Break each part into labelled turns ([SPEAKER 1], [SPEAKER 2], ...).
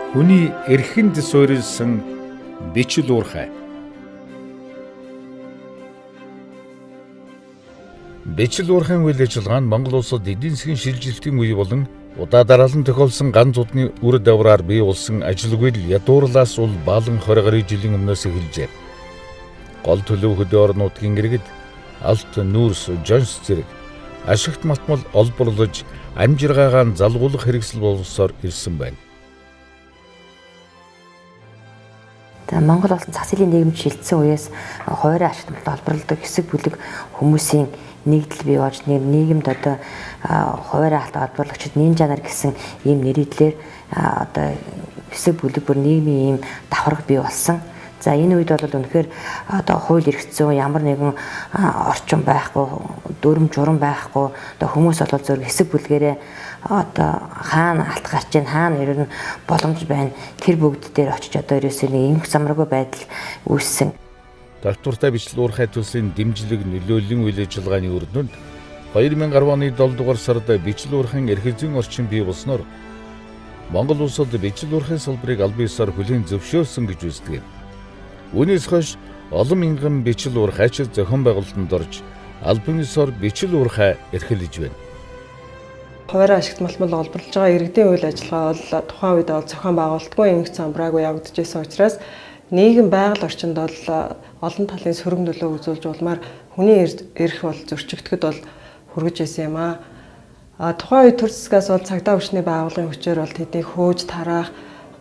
[SPEAKER 1] Хүний эрхэнд суурилсан бичил уурхай. Бичил уурхайн үйл ажиллагаа нь Монгол улсад эдийн засгийн шилжилтийн үе болон удаа дараалан тохиолдсон ганц удны үр давраар бий болсон ажилгүй л ядуурлаас ул баалан 20 гаруй жилийн өмнөөс эхэлжээ. Гол төлөв хөдөө орон нутгийн иргэд алт, нүүрс, жонс зэрэг ашигт малтмал олборлож амжиргаагаа залгуулах хэрэгсэл боловсоор ирсэн байна.
[SPEAKER 2] Монгол улсын зах зээлийн нийгэмд шилжсэн үеэс хуваарь ашигт малтмал олборлодог хэсэг бүлэг хүмүүсийн нэгдэл бий болж нийгэмд одоо хуваарь алт олборлогчид нинжа нар гэсэн ийм нэрийдлэр одоо хэсэг бүлэг бүр нийгмийн ийм давхарга бий болсон. За энэ үед бол үнэхээр одоо хууль эрх зүйн ямар нэгэн орчин байхгүй, дүрм журам байхгүй, одоо хүмүүс бол зөв хэсэг бүлгэрээ одоо хаана алт гарч ийн, хаана ер нь боломж байна, тэр бүгд дээр очиж одоо ерөөсөө нэг инх замраагүй байдал үүссэн.
[SPEAKER 1] Тогтвортой бичлэл уурхай төслийн дэмжлэг нөлөөллийн үйл ажиллагааны үр дүнд 2010 оны 7 дугаар сард бичлэл уурхайн эрх зүйн орчин бий болсноор Монгол улсад бичлэл уурхайн салбарыг албан ёсоор хүлээн зөвшөөрсөн гэж үздэг. Үүнээс хойш олон мянган бичил уурхайч зохион байгуулалтанд орж албан ёсоор бичил уурхай эрхэлж байна.
[SPEAKER 3] Хуваарь ашигт малтмал олборлож байгаа иргэдийн үйл ажиллагаа бол тухайн үед бол зохион байгуулалтгүй, эмх замбраагүй явагдаж байсан учраас нийгэм байгаль орчинд бол олон талын сөрөг нөлөө үзүүлж улмаар хүний эрх бол зөрчигдөхөд бол хүргэж байсан юм аа. Тухайн үед төр засгаас бол цагдаа хүчний байгууллагын хүчээр бол тэднийг хөөж тараах,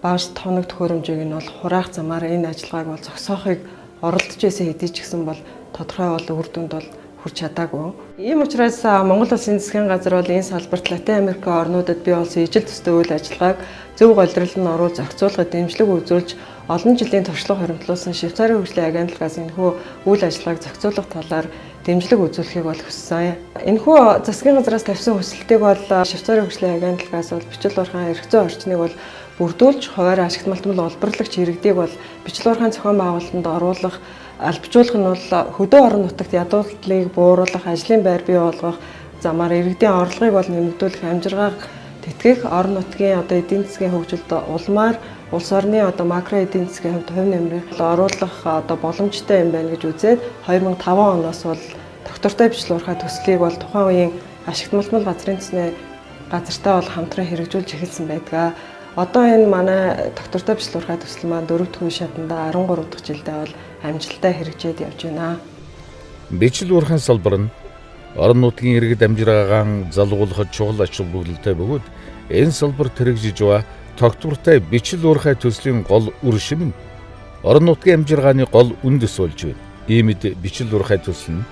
[SPEAKER 3] багш тоног төхөөрөмжийг нь бол хураах замаар энэ ажиллагааг бол зогсоохыг оролдож байсан хэдий ч гэсэн бол тодорхой бол үр дүнд бол хүрч чадаагүй. Ийм учраас Монгол Улсын засгийн газар бол энэ салбарт Латин Америк орнуудад бий болсон ижил төстэй үйл ажиллагааг зөв голдролд нь оруулж зохицуулахад дэмжлэг үзүүлж олон жилийн туршлага хоримтлуулсан Швейцарын хөгжлийн агентлагаас энэхүү үйл ажиллагааг зохицуулах талаар дэмжлэг үзүүлэхийг бол хүссэн. Энэхүү засгийн газраас тавьсан хүсэлтийг бол Швейцарын хөгжлийн агентлагаас бол бичил уурхайн эрх зүйн орчныг бол бүрдүүлж хуваарь ашигт малтмал олборлагч иргэдийг бол бичил уурхайн зохион байгуулалтанд оруулах, албажуулах нь бол хөдөө орон нутагт ядуурлыг бууруулах, ажлын байр бий болгох замаар иргэдийн орлогыг бол нэмэгдүүлэх, амжиргааг тэтгэх, орон нутгийн одоо эдийн засгийн хөгжилд улмаар улс орны одоо макро эдийн засгийн хувьд хувь нэмрийг оруулах одоо боломжтой юм байна гэж үзээд 2005 оноос бол тогтвортой бичлэл уурхай төслийг бол тухайн үеийн ашигт малтмал газрын төсний газартай бол хамтран хэрэгжүүлж эхэлсэн байдаг. Одоо энэ манай тогтвортой бичлэл уурхай төсөл маань 4 дахь үе шатанда 13 дахь жилдээ бол амжилттай хэрэгжээд явж байна.
[SPEAKER 1] Бичлэл уурхайн салбар нь орон нутгийн иргэд амжиргаагаан залгуулахад чухал ач холбогдолтой бөгөөд энэ салбарт хэрэгжиж байгаа тогтвортой бичил уурхай төслийн гол үр шим нь орон нутгийн амжиргааны гол үндэс болж байна. Иймд бичил уурхай төсөл нь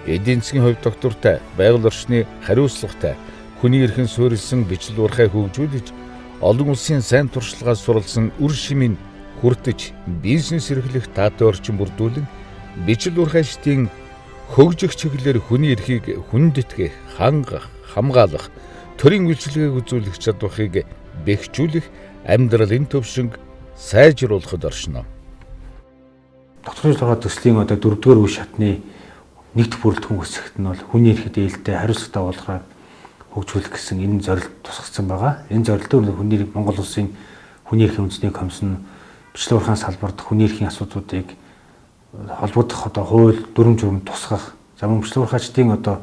[SPEAKER 1] эдийн засгийн хувьд тогтвортой, байгаль орчны хариуцлагатай, хүний эрхэн суурилсан бичил уурхай хөгжүүлж олон улсын сайн туршлагаас суралцсан үр шимийг хүртэж бизнес эрхлэх таатай орчин бүрдүүлэн бичил уурхайчдын хөгжих чиглэлээр хүний эрхийг хүндэтгэх, хангах, хамгаалах, төрийн үйлчилгээг үзүүлэх чадварыг бэхжүүлэх, амьдралын төвшинг сайжруулахад оршино.
[SPEAKER 4] Тогтвортой уурхай төслийн одоо 4-р үе шатны нэгдэх бүрэлдэхүүн хэсэгт нь бол хүний эрхэд ээлтэй хариуцлагатай болгохоор хөгжүүлэх гэсэн энэ зорилт тусгагдсан байгаа. Энэ зорилтоор хүний Монгол улсын хүний эрхийн үндэсний комисс нь бичлэг уурхайн салбарт хүний эрхийн асуудлуудыг холбогдох одоо хууль дүрэм журам тусгах, за мөн бичлэг уурхайчдын одоо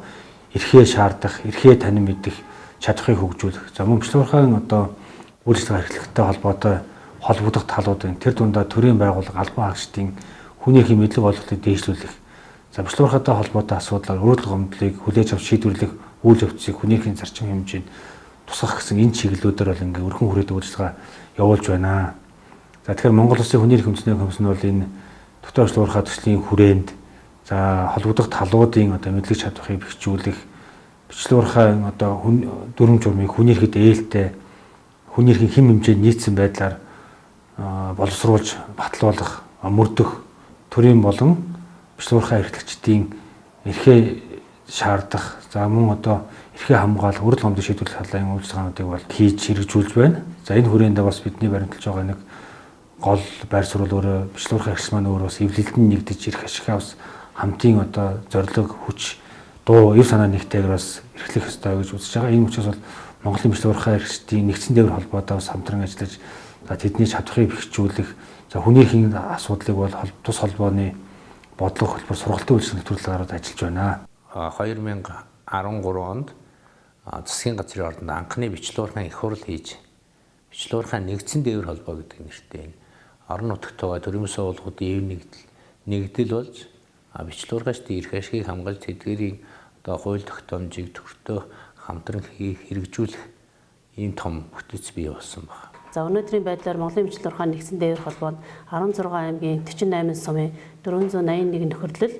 [SPEAKER 4] эрхээ шаардах, эрхээ танин мэдэх чадварыг хөгжүүлэх, за мөн бичлэг уурхайн одоо үйл ажиллагаа эрхлэхтэй холбоотой холбогдох талуудын тэр дундаа төрийн байгууллага, албан хаагчдын хүний эрхийн мэдлэг ойлголтыг дээшлүүлэх, за бичлэг уурхайтай холбоотой асуудлаар өрөдөл гомдлыг хүлээж авч шийдвэрлэх үйл явцыг хүний эрхийн зарчим хэмжээнд тусгах гэсэн энэ чиглэлүүдээр бол ингээ өрхөн хүрээдэг үйл ажиллагаа явуулж байна. За тэгэхээр Монгол Улсын хүний эрхийн үндэсний комисс нь бол энэ тогтвортой уурхай төслийн хүрээнд за холбогдох талуудын одоо мэдлэг чадварыг бэхжүүлэх, бичлэг уурхай одоо дүрэм журмыг хүний эрхэд ээлтэй, хүний эрхийн хэм хэмжээнд нийцсэн байдлаар боловсруулж батлуулах, мөрдөх, төрийн болон бичлэг уурхай эрхлэгчдийн эрхээ шаардах, за мөн одоо эрхээ хамгаалах, өрөл гомдол шийдвэрлэх талын үйл ажиллагаануудыг бол хийж хэрэгжүүлж байна. За энэ хүрээндээ бас бидний баримталж байгаа нэг гол байр суурь өөрөө бичлэг уурхай эрхлэгч маань өөрөө бас эвлэлдэн нэгдэж ирэх ашигаа бас хамтын одоо зорилго, хүч, дуу, эв санаа нэгтэйгээр бас эрхлэх ёстой гэж үзэж байгаа. Энэ учраас бол Монголын бичлэг уурхай эрхлэгчдийн нэгдсэн дээвэр холбоодоо бас хамтран ажиллаж За тэдний чадварыг бэхжүүлэх, за хүний эрхийн асуудлыг бол тус холбооны бодлого хөтөлбөр сургалтын үйлчлэг нэвтрүүлэг гаргаад ажиллаж байна.
[SPEAKER 5] 2013 онд засгийн газрын ордонд анхны бичлэл уурхайн их хурл хийж бичлэл уурхайн нэгдсэн дээвэр холбоо гэдэг нэртэй энэ орон нутагтайгаа төрийн бүс байгууллагуудын ив нэгдэл болж бичлэл уурхайчдын эрх ашигыг хамгаалж тэдгээрийн одоо хууль тогтоомжийг төртөө хамтран хэрэгжүүлэх ийм том бүтэц бий болсон байна.
[SPEAKER 6] За өнөөдрийн байдлаар Монголын бичлэл уурхайн нэгдсэн дээвэр холбоонд 16 аймгийн 48 сумын 481 нөхөрлөл,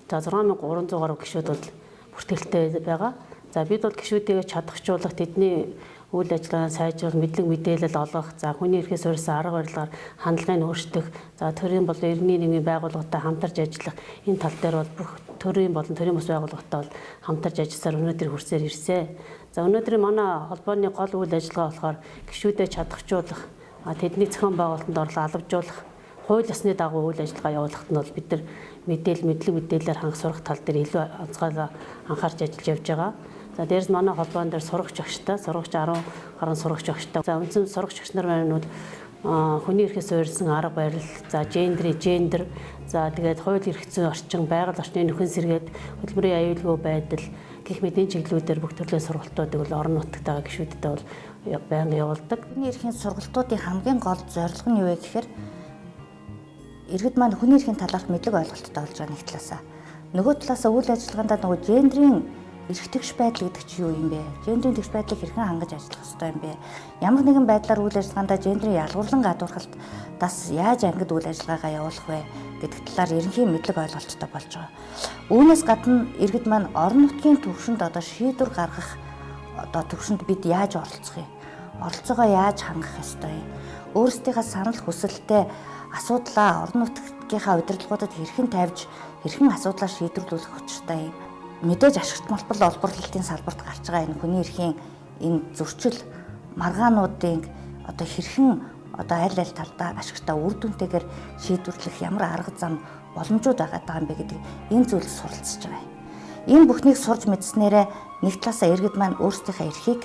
[SPEAKER 6] за 6300 гаруй гишүүд бол бүртгэлтэй байгаа. За бид бол гишүүдийг чадахжуулах, тэдний үйл ажиллагааг сайжруулах, мэдлэг мэдээлэл олгох, за хүний эрхээс суурьсан арга барилаар хандлагыг өөрчлөх, за төрийн болон иргэний нийгмийн байгууллагатай хамтарч ажиллах энэ тал дээр бол бүх төрийн болон төрийн бус байгууллагатай бол хамтарч ажилласаар өнөөдөр хүрсээр ирсэн. За өнөөдрийн манай холбооны гол үйл ажиллагаа болохоор гишүүдэд чадахжуулах, тэдний зохион байгуулалтанд орлоо алавжуулах, хууль ёсны дагуу үйл ажиллагаа явуулахад нь бол бид нар мэдээлэл, мэдлэг мэдээлэлээр хангах сурах тал дээр илүү онцгой анхаарч ажиллаж явж байгаа. За дээрс манай холбоон дээр сурагч багштай, сурагч 10 гаруй сурагч багштай. За үндсэн сурагч багш нар маань бол хүний эрхээс суурьсан арга барил, за гендер, за тэгээд хууль эрх зүйн орчин, байгаль орчны нөхөн сэргээд, хөдөлмөрийн аюулгүй байдал гэх мэт энэ чиглэлүүдээр бүх төрлийн сургалтуудыг бол орон нутагтаа гишүүдтэй бол байнга явуулдаг.
[SPEAKER 7] Хүний эрхийн сургалтуудын хамгийн гол зорилго нь юу вэ гэхээр иргэд маань хүний эрхийн талаарх мэдлэг ойлголттой болж байгаа нэг талаасаа. Нөгөө талаасаа үйл ажиллагаандаа нөгөө гендрийн эрх тэгш байдал гэдэг чинь юу юм бэ? Гендрийн тэгш байдлыг хэрхэн хангаж ажиллах ёстой юм бэ? Ямар нэгэн байдлаар үйл ажиллагаандаа гендрийн ялгуурлан гадуурхалтаас яаж ангид үйл ажиллагаагаа явуулах вэ гэдэг талаар ерөнхий мэдлэг ойлголттой болж байгаа. Үүнээс гадна иргэд маань орон нутгийн төвшөнд одоо шийдвэр гаргах одоо төвшөнд бид яаж оролцох юм? Оролцоогоо яаж хангах ёстой юм? Өөрсдийнхээ санал хүсэлтэд асуудлаа орон нутгийнхаа удирдлагуудад хэрхэн тавьж, хэрхэн асуудлаа шийдвэрлүүлэх учиртай юм? Мэдээж ашигт малбал олборлолтын салбарт гарч байгаа энэ хүний эрхийн энэ зөрчил маргаануудын одоо хэрхэн одоо аль аль талдаа ашигтай үр дүнтэйгээр шийдвэрлэх ямар арга зам боломжууд байгаа юм бэ гэдэг энэ зүйлс суралцж байгаа юм. Энэ бүхнийг сурж мэдснээрээ нэг талаасаа иргэд маань өөрсдийнхээ эрхийг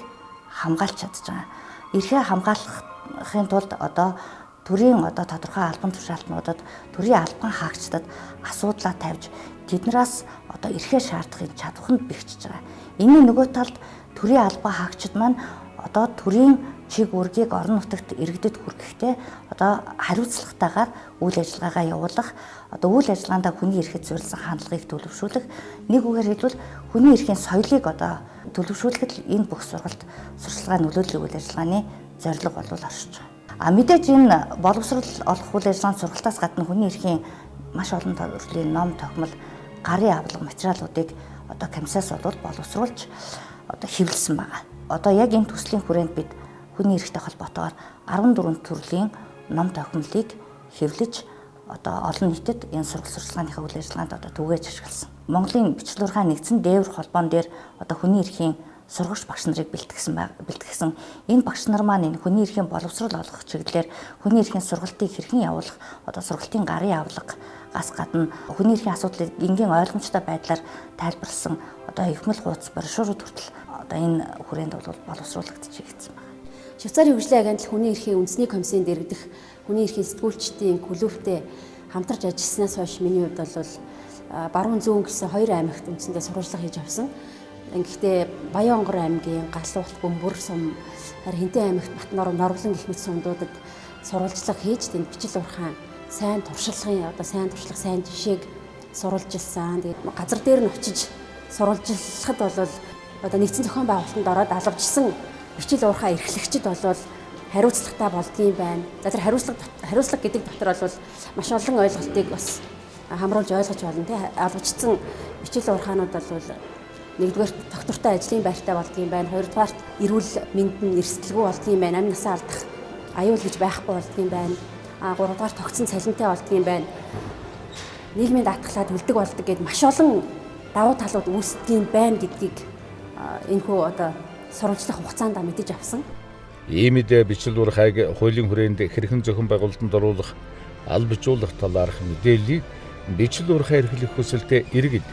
[SPEAKER 7] хамгаалж чадж байгаа. Эрхээ хамгаалахын тулд одоо төрийн одоо тодорхой албан тушаалтнуудад, төрийн албан хаагчдад асуудлаа тавьж тэднээс одоо эрхээ шаардахын чадварт бэхжиж байгаа. Энийн нөгөө талд төрийн албан хаагчид маань одоо төрийн чиг үүргийг орон нутагт иргэдэд хүргэхдээ одоо хариуцлагатайгаар үйл ажиллагаагаа явуулах, одоо үйл ажиллагаандаа хүний эрхэд суурилсан хандлагыг төлөвшүүлэх, нэг үгээр хэлбэл хүний эрхийн соёлыг одоо төлөвшүүлэхэд энэ бүх сургалт сурчлагын нөлөөллийн үйл ажиллагааны зорилго бол оршиж байгаа. А мэдээж энэ боловсрол олох үйл ажиллагаанд сургалтаас гадна хүний эрхийн маш олон төрлийн ном, тохимол, гарын авлага материалуудыг одоо комиссаас бол боловсруулж одоо хэвлэсэн байгаа. Одоо яг энэ төслийн хүрээнд бид хүний эрхтэй холбоотойгоор 14 төрлийн ном тохимолыг хэвлэж одоо олон нийтэд энэ сургалт сурчлагынхаа үйл ажиллагаанд одоо түгээж ашигласан. Монголын бичлэл уурхайн нэгдсэн дээвэр холбоон дээр одоо хүний эрхийн сургагч багш нарыг бэлтгэсэн. Энэ багш нар маань энэ хүний эрхийн боловсрол олгох чиглэлээр хүний эрхийн сургалтыг хэрхэн явуулах, одоо сургалтын гарын авлагаас гадна хүний эрхийн асуудлыг энгийн ойлгомжтой байдлаар тайлбарласан одоо эвхмэл хуудас брошюрууд хүртэл одоо энэ хүрээнд бол боловсруулагдаж хийгдсэн байна.
[SPEAKER 8] Швейцарын хөгжлийн агентлаг хүний эрхийн үндэсний комиссийн дэргэдэх хүний эрхийн сэтгүүлчдийн клубтэй хамтарч ажилласнаас хойш миний хувьд бол баруун зүүн гэсэн хоёр аймагт үндсэндээ сурвалжлага хийж авсан. Гэхдээ Баян-Онгор аймгийн Галуут, Бөмбөр сум, Хинтээ аймагт Батнор, Норвлон гэх мэт сумдуудад сурвалжлага хийж тэнд бичил уурхайн сайн туршлагын одоо сайн туршлага, сайн жишээг сурвалжилсан. Тэгээд газар дээр нь очиж сурвалжлахад бол одоо нэгдсэн зохион байгуулалтанд ороод алавжсан бичил уурхай эрхлэгчид бол хариуцлагатай болдгийм байна. За тэр хариуцлага гэдэг дотор бол маш олон ойлголтыг бас хамруулж ойлгож болно тий. Алавжсан бичил уурхаанууд бол нэгдүгээр тогтвортой ажлын байртай болдгийм байна. Хоёрдугаарт эрүүл мэнд нь эрсдэлгүй болдгийм байна. Амь насаа алдах аюул гэж байхгүй болдгийм байна. Гуравдугаар тогтсон цалинтай болдгийм байна. Нийгмийн даатгалаад үлдэг болдог гэд маш олон давуу талууд үүсдэг юм байна гэдгийг энэхүү одоо сурвалжлах хугацаанд мэдэж авсан.
[SPEAKER 1] Ийм мэдээ бичлэл уурхайг хуулийн хүрээнд хэрхэн зохион байгуулалтанд оруулах, албажуулах талаарх мэдээллийг бичлэл уурхай эрхлэх хүсэлтэд иргэд,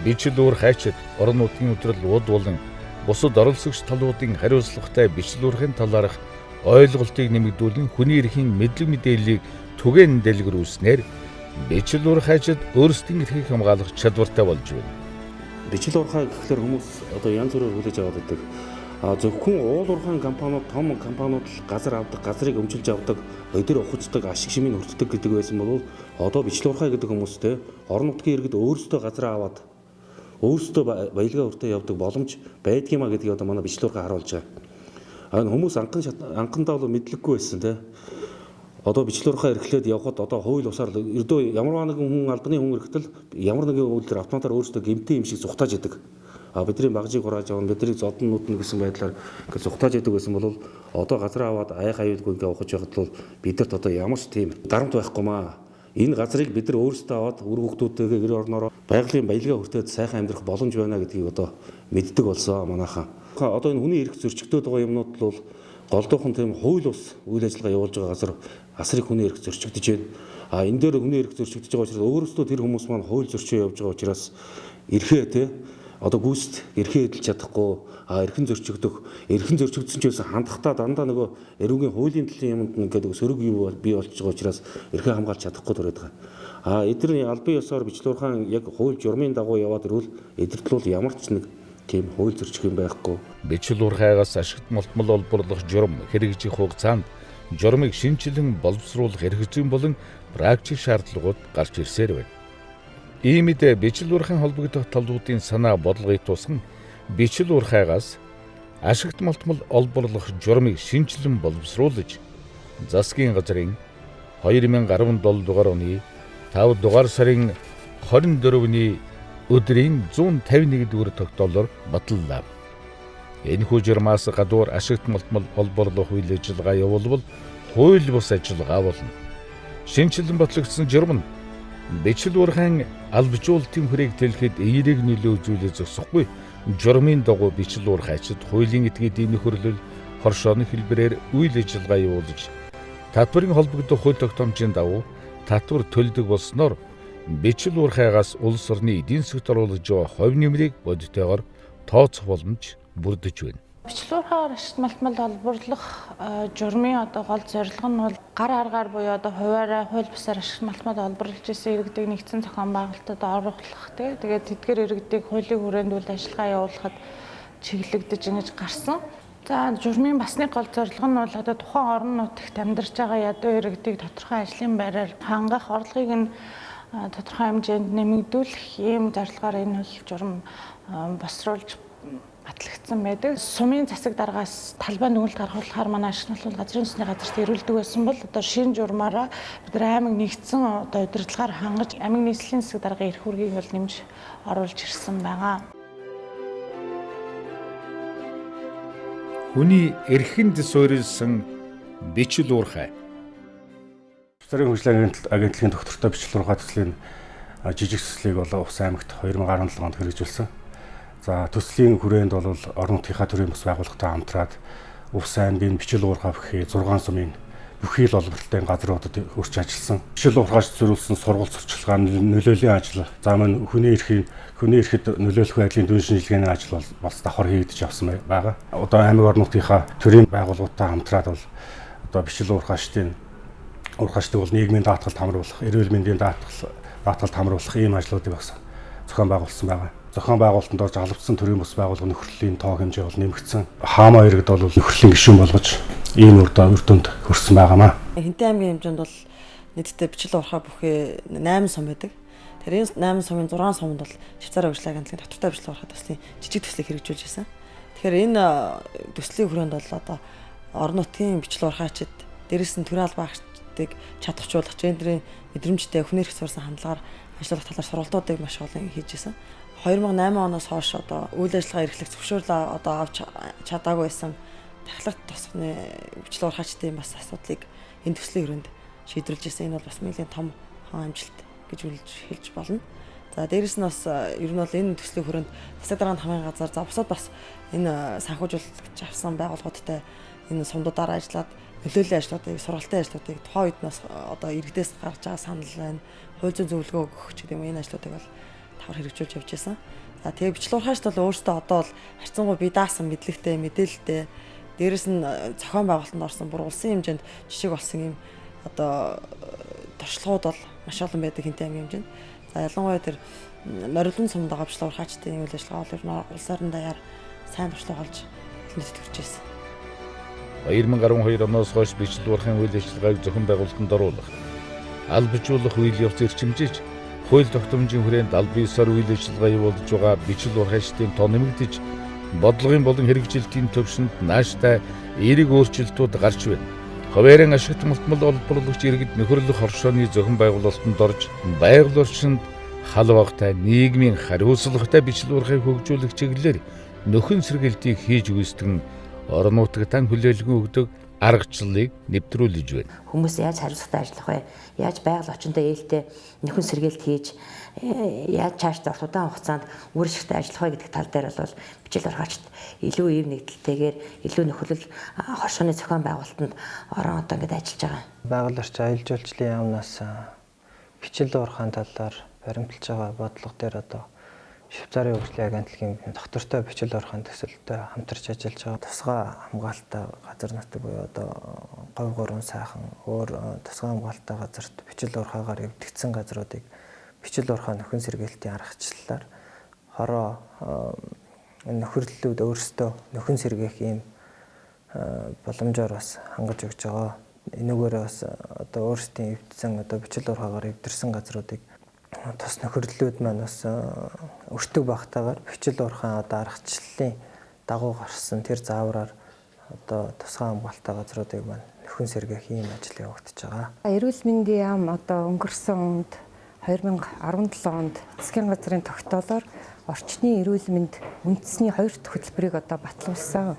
[SPEAKER 1] бичлэл уурхайчид, орон нутгийн удирдал ууд болон бусад оролцогч талуудын хариуцлагатай бичлэл уурхайн талаарх ойлголтыг нэмэгдүүлэн хүний эрхийн мэдлэг мэдээллийг түгээн дэлгэрүүлснээр бичил уурхайчид өөрсдийн эрхийг хамгаалах чадвартай болж байна.
[SPEAKER 9] Бичил уурхай гэхлээр хүмүүс одоо янз бүрээр хүлээж аваад байдаг. Зөвхөн уул уурхайн компаниуд, том компаниуд л газар авдаг, газрыг өмчилж авдаг, өдөр ухаждаг, ашиг шимийг хүртдэг гэдэг байсан бол одоо бичил уурхай гэдэг хүмүүстэй орон нутгийн иргэд өөрсдөө газраа аваад өөрсдөө баялгаа хүртээ явдаг боломж байдгиймаа гэдгийг одоо манай бичил уурхай харуулж байгаа. Энэ хүмүүс анхандаа бол мэдлэггүй байсан те. Одоо бичил уурхай эрхлээд явхад одоо хууль бусаар ердөө ямар нэгэн хүн албаны хүн эрхтэл ямар нэгэн үйлдэл автоматар өөрсдөө гэмтэн юм шиг зүхтааж идэг. Бидний багжийг хурааж авна, бидний зодон нүднэ гэсэн байдлаар ингээд зүхтааж идэг байсан бол одоо газраа аваад айх аюулгүй ингээд ухаж байхад бол бидэрт одоо ямар ч тийм дарамт байхгүй маа. Энэ газрыг бид нар өөрсдөө аваад үр хүүхдүүдтэйгээ гэр орноороо байгалийн баялгаа хүртээд сайхан амьдрах боломж байна гэдгийг одоо мэддэг болсон манайхан. Одоо энэ хүний эрх зөрчигдөд байгаа юмнууд бол голдуухан тийм хууль бус үйл ажиллагаа явуулж байгаа газар асар их хүний эрх зөрчигдөж байна. Энэ дээр хүний эрх зөрчигдөж байгаа учраас өөрсдөө тэр хүмүүс маань хууль зөрчөө явж байгаа учраас эрхээ те одоо гүйцэд эрхээ эдэлж чадахгүй, эрхэн зөрчигдсөн ч байсан хандахтаа дандаа нөгөө эрүүгийн хуулийн төллийн юмд ингээд сөрөг юу бий болчихж байгаа учраас эрхээ хамгаалж чадахгүй төрөөд байгаа. Эдгээр албан ёсоор бичил уурхайн яг хууль журмын дагуу яваад ирвэл эдгэрт бол ямар ч нэг тийм хууль зөрчих юм байхгүй.
[SPEAKER 1] Бичил уурхайгаас ашигт молтмол олборлох журам хэрэгжих хугацаанд журмыг шинэчлэн боловсруулах эрх зүйн болон практик шаардлагууд гарч ирсээр байна. Иймд бичил уурхайн холбогдох талуудын санаа бодлогыг тусган бичил уурхайгаас ашигт молтмол олборлох журмыг шинэчлэн боловсруулж засгийн газрын 2017 дугаар оны 5 дугаар сарын 24-ний өдрийн 151 дугаар тогтоолоор баталлаа. Энэхүү журмаас гадуур ашигт молтмол олборлох үйл ажиллагаа явуулбал хууль бус ажиллагаа болно. Шинэчлэн батлагдсан журам нь бичил уурхайн албажуулалтын хүрээг тэлэхэд эерэг нөлөө үзүүлээ зогсохгүй журмын дагуу бичил уурхайчид хуулийн этгээдийн нөхөрлөл хоршооны хэлбэрээр үйл ажиллагаа явуулж татварын холбогдох хууль тогтоомжийн дагуу татвар төлдөг болсноор бичил уурхайгаас улс орны эдийн засагт оруулж байгаа хувь нэмрийг бодитойгоор тооцох боломж бүрдэж байна.
[SPEAKER 10] Бичил уурхайгаар ашигт малтмал олборлох журмын одоо гол зорилго нь бол гар аргаар буюу одоо хувиараа хууль бусаар ашигт малтмал олборлож исэн иргэдийг нэгдсэн зохион байгуулалтад оруулах тий. Тэгээд тэдгээр иргэдийг хуулийн хүрээнд үйл ажиллагаа явуулахад чиглэгдэж ингэж гарсан. За журмын бас нэг гол зорилго нь бол одоо тухайн орон нутагт амьдарч байгаа ядуу иргэдийг тодорхой ажлын байраар хангах, орлогыг нь тодорхой хэмжээнд нэмэгдүүлэх ийм зорилгоор энэ хууль журам босруулж батлагдсан байдаг. Сумын засаг даргаас талбай нүгэлт гаргуулахаар манай ашиг нөлөөлөл газрын үндэсний газарт ирүүлдэг байсан бол одоо шинэ журмаараа бид нар аймаг нэгдсэн одоо удирдлагаар хангаж аймаг нийслэлийн засаг даргын эрх үүргийг бол нэмж оруулж ирсэн байгаа.
[SPEAKER 1] Хүний эрхэнд суурилсан бичил уурхай.
[SPEAKER 4] Швейцарын хөгжлийн агентлагийн тогтвортой бичил уурхай төслийн жижиг төслийг бол Увс аймагт 2017 онд хэрэгжүүлсэн. За төслийн хүрээнд бол орон нутгийнхаа төрийн бас байгууллагатай хамтраад Увс аймгийн бичил уурхай бүхий 6 сумын бүхий л олборлолтын газруудад өрч ажилласан. Бичил уурхайч зориулсан сургалт сурчлагын нөлөөлийн ажил, за мөн хүний эрхэд нөлөөлөх байдлын дүн шинжилгээний ажил бол бас давхар хийгдэж явсан байгаа. Одоо аймаг орон нутгийнхаа төрийн байгууллагуудтай хамтраад бол одоо бичил уурхайчдын бол нийгмийн даатгалд хамруулах, эрүүл мэндийн даатгалд хамруулах ийм ажлуудыг бас зохион байгуулсан байгаа. Зохион байгуулалтанд орж албацсан төрийн бус байгууллага нөхөрлөлийн тоо хэмжээ бол нэмэгдсэн. Хаамаа иргэд бол нөхөрлийн гишүүн болгож ийм үр дүнд хүрсэн байгаамаа.
[SPEAKER 11] Хэнтэн аймгийн хэмжээнд бол нийтдээ бичил уурхай бүхий 8 сум байдаг. Тэр энэ 8 сумын 6 сумд бол Швейцарын хөгжлийн агентлагийн тогтвортой бичил уурхай төслийн жижиг төслийг хэрэгжүүлж байсан. Тэгэхээр энэ төслийн хүрээнд бол одоо орон нутгийн бичил уурхайчид дээрээс нь төрийн албан агчдыг чадахжуулах, гендрийн мэдрэмжтэй хүний эрх суурьсан хандлагаар ажиллах талаар сургалтуудыг маш олон хийж байсан. 2008 оноос хойш одоо үйл ажиллагаа эрхлэх зөвшөөрлөө одоо авч чадаагүй байсан тахилга тосгоны бичил уурхайчдын бас асуудлыг энэ төслийн хүрээнд шийдвэрлэж байсан. Энэ бол бас нэлээд том амжилт гэж хэлж болно. За дээрэс нь бас ер нь бол энэ төслийн хүрээнд засаг даргын хамгийн газар за бусад бас энэ санхүүжүүлэгч авсан байгууллагуудтай энэ сумдуудаар ажиллаад нөлөөллийн ажлуудыг, сургалтын ажлуудыг тухайн үед нас одоо иргэдээс гарч байгаа санал байна, хууль зүйн зөвлөгөө өгөх ч гэдэг юм энэ ажлуудыг бол давхар хэрэгжүүлж явж байсан. За тэгээ бичлэг уурхайчд бол өөрсдөө одоо бол харьцангуй бие даасан мэдлэгтэй, мэдээлэлтэй Дээрэс нь зохион байгуулалтанд орсон бүр улсын хэмжээнд жишг болсон юм одоо туршлагууд бол маш олон байдаг Хэнтэй аймгийн хэмжээнд. За ялангуяа тэр Морилон сумд байгаа бичлэг уурхаачдын үйл ажиллагаа бол ер нь улс орон даяар сайн туршлага олж нийтэд хүрч ирсэн.
[SPEAKER 1] 2012 оноос хойш бичлэг уурхайн үйл ажиллагааг зохион байгуулалтанд оруулах, албажуулах үйл явц эрчимжиж, хууль тогтоомжийн хүрээнд аль биесээр үйл ажиллагаа явуулж байгаа бичлэг уурхайчдын тоо нэмэгдэж, бодлогын болон хэрэгжилтийн төвшөнд нааштай эерэг өөрчлөлтүүд гарч байна. Хуваарин ашигт мултмал олборлогч иргэд нөхөрлөх хоршооны зохион байгуулалтанд орж, байгаль орчинд халвагтай нийгмийн хариуцлагатай бичлэг уурхайг хөгжүүлэх чиглэлээр нөхөн сэргэлтийг хийж гүйцэтгэн орон нутагтаа хүлээлгэн өгдөг аргачлалыг нэвтрүүлж байна.
[SPEAKER 2] Хүмүүс яаж хариуцлагатай ажиллах вэ? Яаж байгаль орчиндөө ээлтэй нөхөн сэргээлт хийж, яаж чаашдаа урт удаан хугацаанд үр ашигтай ажиллах вэ гэдэг тал дээр бол бичил уурхайчид илүү ив нэгдэлтэйгээр илүү нөхөрлөл хоршооны зохион байгуулалтанд орон одоо ингэж ажиллаж байгаа.
[SPEAKER 12] Байгаль орчин аялал жуулчлалын яамнаас бичил уурхайн талаар баримталж байгаа бодлого дээр одоо Швейцарын хөгжлийн агентлагийн доктортой бичил уурхайн төсөлтэй хамтарч ажиллаж байгаа. Тусгай хамгаалалттай газар нутаг буюу одоо говь гурван сайхан өөр тусгай хамгаалалттай газарт бичил уурхайгаар эвдэгдсэн газруудыг бичил уурхай нөхөн сэргээлтийн аргачлалаар хороо нөхөрлөлүүд өөрсдөө нөхөн сэргээх ийм боломжоор бас хангаж өгч байгаа. Энүүгээр бас одоо өөрсдийн эвдсэн одоо бичил уурхайгаар эвдэрсэн газруудыг тус нөхөрлөлүүд маань бас өртөг багтаагаар бичил уурхайн одоо аргачлалын дагуу гарсан тэр заавраар одоо тусгай хамгаалалттай газруудыг маань нөхөн сэргээх ийм ажил явагдаж байгаа.
[SPEAKER 13] Эрүүл мэндийн яам одоо өнгөрсөн онд 2017 онд засгийн газрын тогтоолоор орчны эрүүл мэнд үндэсний хоёр дахь хөтөлбөрийг одоо батлуулсан.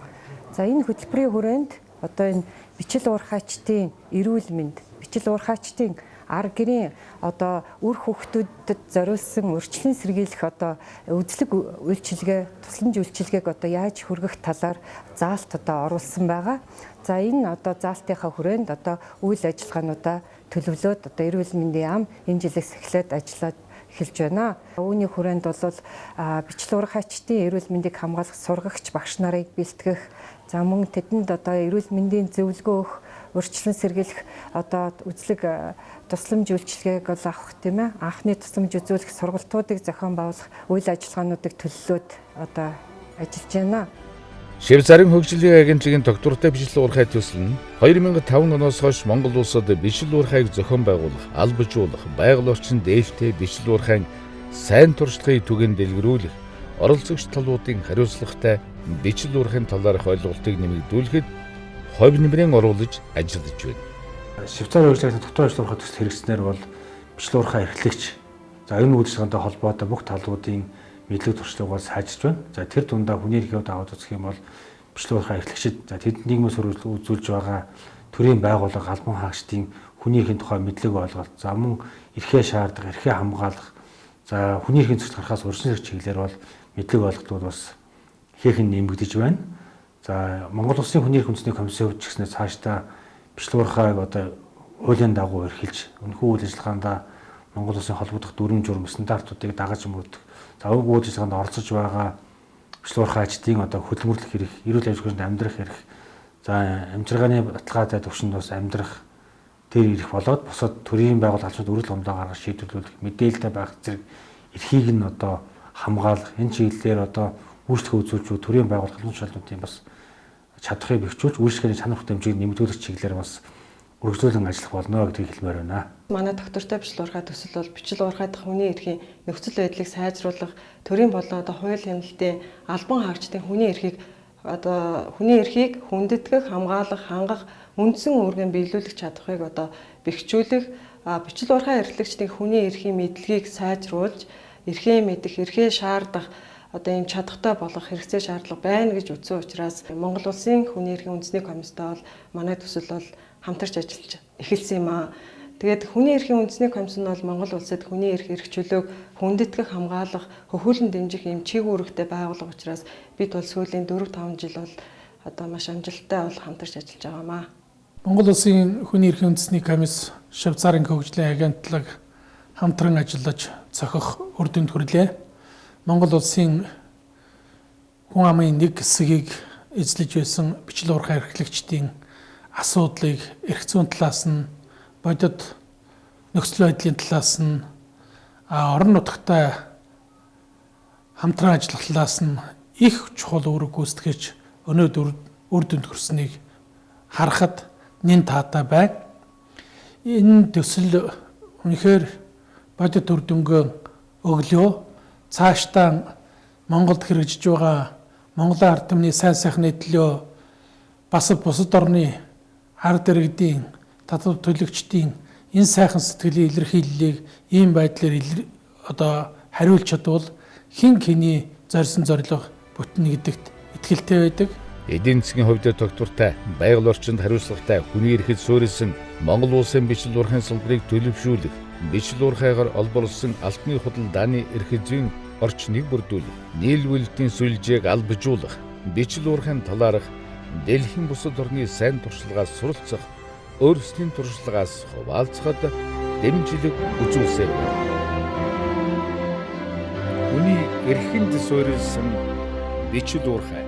[SPEAKER 13] За энэ хөтөлбөрийн хүрээнд одоо энэ бичил уурхайчдын эрүүл мэнд, бичил уурхайчдын ар гэрийн одоо үр хүүхдүүдэд зориулсан урьдчилан сэргийлэх одоо үзлэг үйлчилгээ, тусламж үйлчилгээг одоо яаж хүргэх талаар заалт одоо оруулсан байгаа. За энэ одоо заалтынхаа хүрээнд одоо үйл ажиллагаануудаа төлөвлөөд одоо эрүүл мэндийн яам энэ жилээс эхлээд ажиллаад эхэлж байна. Үүний хүрээнд бол бичлэг уурхайчдын эрүүл мэндийг хамгаалах сургагч багш нарыг бэлтгэх, за мөн тэдэнд одоо эрүүл мэндийн зөвлөгөө өгөх, урьдчилан сэргийлэх одоо үзлэг тусламж үйлчилгээг бол авах тийм ээ. Анхны тусламж үзүүлэх сургалтуудыг зохион байгуулах үйл ажиллагаануудыг төлөвлөөд одоо ажиллаж байна.
[SPEAKER 1] Швейцарын хөгжлийн агентлагийн доктортой бичлэг уурхай төсөл нь 2005 оноос хойш Монгол улсад бичлэг уурхайг зохион байгуулах, албажуулах, байгаль орчинд ээлтэй бичлэг уурхайн сайн туршлагыг түгээн дэлгэрүүлэх, оролцогч талуудын хариуцлагатай бичлэг уурхайн талаарх ойлголтыг нэмэгдүүлэхэд хувь нэмрээ оруулж ажиллаж байна.
[SPEAKER 4] Швейцарын хөгжлийн дотор бичлэг уурхай төсөл хэрэгжснээр бол бичлэг уурхай эрхлэгч, за энэ үйл ажиллагаантай холбоотой бүх талуудын мэдлэг туршлагыг сайжирч байна. За тэр дундаа хүний эрхийг аваад үзэх юм бол бичлэг уурхай эрхлэгчид, за тэдэнд нийгмийн сөрөглөл үзүүлж байгаа төрийн байгууллага, албан хаагчдын хүний эрхийн тухай мэдлэг ойлголт, за мөн эрхээ шаардах, эрхээ хамгаалах, за хүний эрхийн зөрчил гарахаас урьдчилан сэргийлэх чиглэлээр бол мэдлэг ойлголтууд бас ихээхэн нэмэгдэж байна. За Монгол улсын хүний эрх үндэсний комиссийн хувьд ч гэснээр цаашдаа бичлэг уурхайг одоо хуулийн дагуу эрхэлж, энэхүү үйл ажиллагаанд Монгол улсын холбогдох дүрм журм стандартуудыг дагаж мөрдөх, за уг үйл ажиллагаанд оролцож байгаа бичлэг уурхайчдын одоо хөдөлмөрлөх эрх, эрүүл ажил амьдрах эрх, за амжиргааны баталгаатай түвшинд бас амьдрах тэр эрх болоод бусад төрийн байгууллага албан өргөдөл гомдоо гаргах шийдвэрлүүлэх мэдээлэлтэй байх зэрэг эрхийг нь одоо хамгаалах энэ чиглэлээр одоо үйлчлэгээ үзүүлж буй төрийн байгууллага албан тушаалнуудын бас чадварыг бэхжүүлж үйлчлэгээний чанар хүртээмжийг нэмэгдүүлэх чиглэлээр бас үргэлжлүүлэн ажиллах болно гэдгийг хэлмээр байна.
[SPEAKER 3] Манай доктортой бичлэг уурхай төсөл бол бичлэг уурхай дахь хүний эрхийн нөхцөл байдлыг сайжруулах, төрийн болон одоо хууль хяналтын албан хаагчдын хүний эрхийг одоо хүний эрхийг хүндэтгэх, хамгаалах, хангах үндсэн үүргийг биелүүлэх чадварыг одоо бэхжүүлэх, бичлэг уурхай эрхлэгчдийн хүний эрхийн мэдлэгийг сайжруулж, эрхээ мэдэх, эрхээ шаардах одоо ийм чадхтай болгох хэрэгцээ шаардлага байна гэж үзсэн учраас Монгол улсын хүний эрхийн үндэсний комисстай бол манай төсөл бол хамтарч ажиллаж эхэлсэн юм аа. Тэгээд хүний эрхийн үндэсний комисс нь бол Монгол улсад хүний эрх эрх чөлөөг хүндэтгэх, хамгаалах, хөхүүлэн дэмжих ийм чиг үүрэгтэй байгууллага учраас бид бол сүүлийн 4-5 жил бол одоо маш амжилттай бол хамтарч ажиллаж байгаамаа.
[SPEAKER 14] Монгол улсын хүний эрхийн үндэсний комисс Швейцарын хөгжлийн агентлаг хамтран ажиллаж зохих үр дүнд хүрлээ. Монгол улсын хүн амын нэг хэсгийг эзлэж байсан бичил уурхай эрхлэгчдийн асуудлыг эрх зүйн талаас нь, бодит нөхцөл байдлын талаас нь, орон нутагтай хамтран ажиллах талаас нь их чухал үүрэг гүйцэтгэж өнөөдөр үр дүнд хүрснийг харахад нэн таатай байна. Энэ төсөл үнэхээр бодит үр дүнгээ өглөө. Цаашдаа Монголд хэрэгжиж байгаа Монголын ард түмний сайн сайхны төлөө бас бусад орны ард иргэдийн, татвар төлөгчдийн энэ сайхан сэтгэлийн илэрхийллийг ийм байдлаар одоо хариулж чадвал хэн хэний зорьсон зорилго бүтнэ гэдэгт итгэлтэй байдаг.
[SPEAKER 1] Эдийн засгийн хувьд тогтвортой, байгаль орчинд хариуцлагатай, хүний эрхэд суурилсан Монгол улсын бичил уурхайн салбарыг төлөвшүүлэх, бичил уурхайгаар олборлосон алтны худалдааны эрх зүйн орчныг бүрдүүлэх, нийлүүлэлтийн сүлжээг албажуулах, бичил уурхайн талаарх дэлхийн бусад орны сайн туршлагаас суралцах, өөрсдийн туршлагаас хуваалцахад дэмжлэг үзүүлсээр байна. Хүний эрхэнд суурилсан бичил уурхай.